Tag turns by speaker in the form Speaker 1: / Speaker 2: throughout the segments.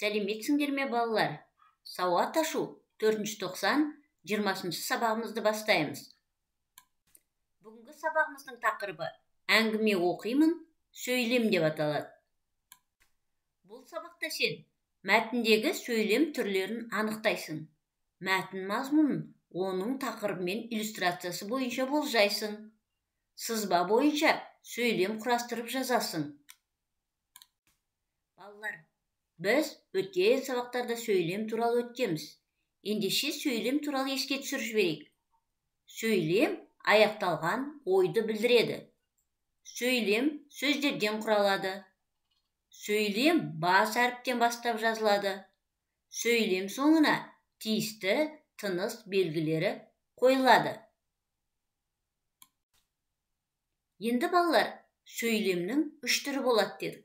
Speaker 1: Сәлеметсіңдер ме, балалар? Сауат ашу 4-90 20 сабағымызды бастаймыз. Бүгінгі сабағымыздың тақырыбы әңгіме оқимын, сөйлем деп аталады. Бұл сабақта сен мәтіндегі сөйлем түрлерін анықтайсың. Мәтін мазмұнын оның тақырыбы мен иллюстрациясы бойынша болжайсың. Сызба бойынша сөйлем құрастырып жазасың. Балалар, біз өткен сабақтарда сөйлем туралы өткенбіз. Ендеше сөйлем туралы еске түсіріп жіберейік. Сөйлем аяқталған ойды білдіреді. Сөйлем сөздерден құралады. Сөйлем бас әріптен бастап жазылады. Сөйлем соңына тиісті тыныс белгілері қойылады. Енді балалар, сөйлемнің үш түрі болады дедік.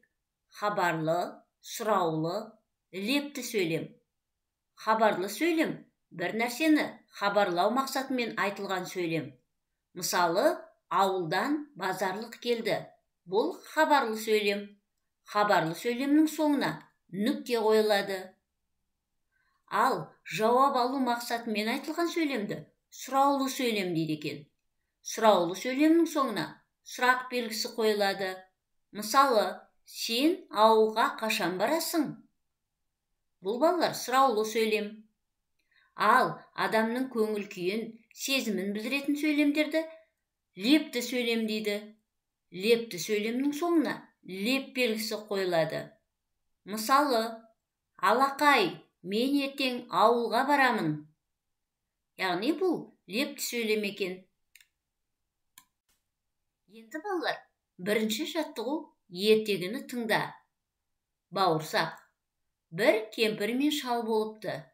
Speaker 1: Хабарлы, сұраулы, лепті сөйлем. Хабарлы сөйлем бір нәрсені хабарлау мақсатымен айтылған сөйлем. Мысалы, ауылдан базарлық келді. Бұл хабарлы сөйлем. Хабарлы сөйлемнің соңына нүкте қойылады. Ал жауап алу мақсатымен айтылған сөйлемді сұраулы сөйлем дейді екен. Сұраулы сөйлемнің соңына сұрақ белгісі қойылады. Мысалы, сен ауылға қашан барасың? Бұл балалар сұраулы сөйлем. Ал адамның көңіл күйін, сезімін білдіретін сөйлемдерді лепті сөйлем дейді. Лепті сөйлемнің соңына леп белгісі қойылады. Мысалы, алақай, мен ертең ауылға барамын. Яғни бұл лепті сөйлем екен. Енді балалар, бірінші жаттығу ертегіні тыңда. Бауырсақ. Бір кемпір мен шал болыпты.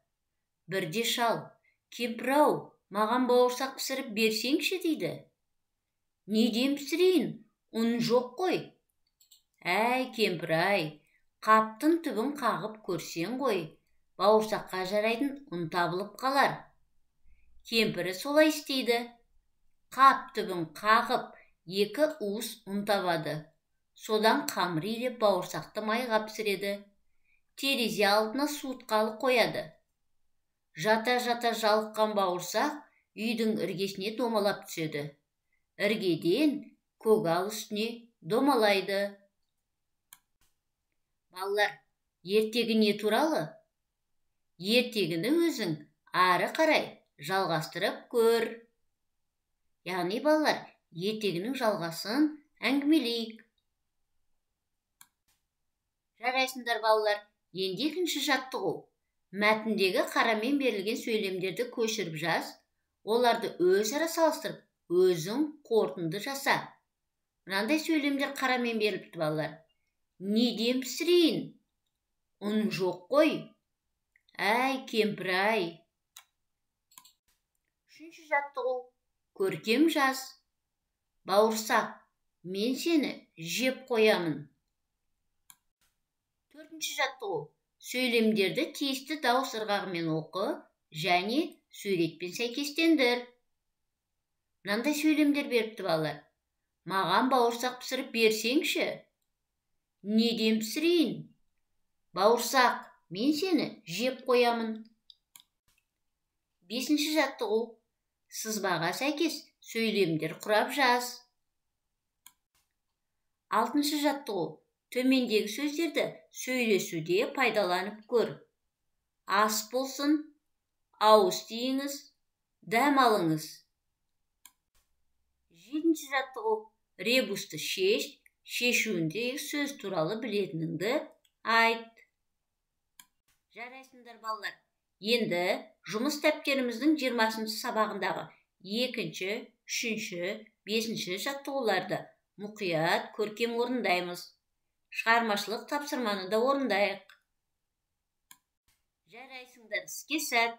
Speaker 1: Бірде шал, кемпір-ау, маған бауырсақ пісіріп берсеңші дейді. Неден пісірейін, ұн жоқ қой. Әй, кемпір-ай, қаптың түбін қағып көрсең ғой, бауырсаққа жарайтын ұн табылып қалар. Кемпірі солай істейді. Қап түбін қағып, 2 уыс ұн табады. Содан қамыр илеп бауырсақты майға пісіреді. Терезе алдына суытқалы қояды. Жата-жата жалыққан бауырсақ үйдің іргесіне домалап түседі. Іргеден көгал үстіне домалайды. Балалар, ертегі не туралы? Ертегіні өзің ары қарай жалғастырып көр. Яғни балалар, ертегінің жалғасын әңгімелейік. Жарайсыңдар балалар, енді екінші жаттығу. Мәтіндегі қарамен берілген сөйлемдерді көшіріп жаз, оларды өзара салыстырып, өзің қорытынды жаса. Мынандай сөйлемдер қарамен беріліпті балалар. Неден пісірейін? Ұн жоқ қой. Әй, кемпір-ай. Үшінші жаттығу. Көркем жаз. Бауырсақ, мен сені жеп қоямын. Төртінші жаттығу. Сөйлемдерді тиісті дауыс ырғағымен оқы және суретпен сәйкестендір. Мынандай сөйлемдер беріпті балалар. Маған бауырсақ пісіріп берсеңші. Неден пісірейін? Бауырсақ, мен сені жеп қоямын. Бесінші жаттығу. Сызбаға сәйкес сөйлемдер құрап жаз. Алтыншы жаттығу. Төмендегі сөздерді сөйлесуде пайдаланып көр. Ас болсын, ауыз тиіңіз, дәм алыңыз. Жетінші жаттығу. Ребусты шеш, шешуіндегі сөз туралы білетініңді айт. Жарайсыңдар балалар. Енді жұмыс дәптеріміздің 20-шы сабағындағы 2-ші, 3-ші, 5-ші жаттығуларды мұқият көркем орындаймыз. Шығармашылық тапсырманы да орындайық. Жарайсыңдар, іске сәт.